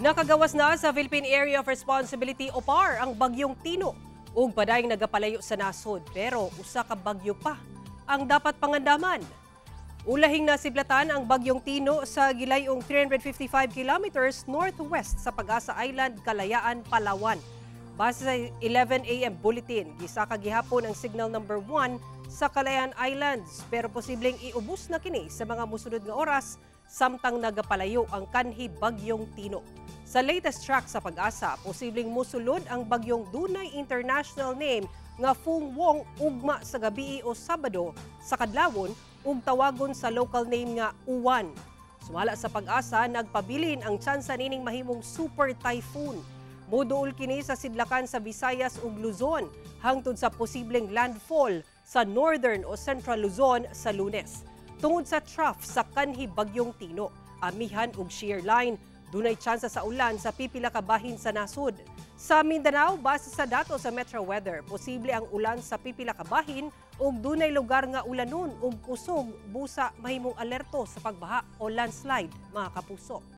Nakagawas na sa Philippine Area of Responsibility o PAR ang bagyong Tino ug padayong nagapalayo sa nasod, pero usa ka bagyo pa ang dapat pangandaman. Ulahing nasiblatan ang bagyong Tino sa gilayong 355 kilometers northwest sa Pag-asa Island, Kalayaan, Palawan. Base sa 11 a.m. bulletin, gisaka gihapon ang signal number 1 sa Kalayaan Islands, pero posibleng iubos na kini sa mga musunod nga oras samtang nagapalayo ang kanhi bagyong Tino. Sa latest track sa Pag-asa, posibleng musulod ang bagyong dunay international name nga Fung Wong ugma sa gabii o Sabado sa kadlawon ug tawagon sa local name nga Uwan. Sumala sa Pag-asa, nagpabilin ang tsansa nining mahimong super typhoon. Muduol kini sa sidlakan sa Visayas ug Luzon hangtod sa posibleng landfall sa northern o central Luzon sa Lunes. Tungod sa trough sa kanhi bagyong Tino, amihan ug shear line, dunay tsansa sa ulan sa pipila ka bahin sa nasod. Sa Mindanao, base sa dato sa Metro Weather, posible ang ulan sa pipila ka bahin ug dunay lugar nga ulanon ug kusog busa mahimong alerto sa pagbaha o landslide, mga kapuso.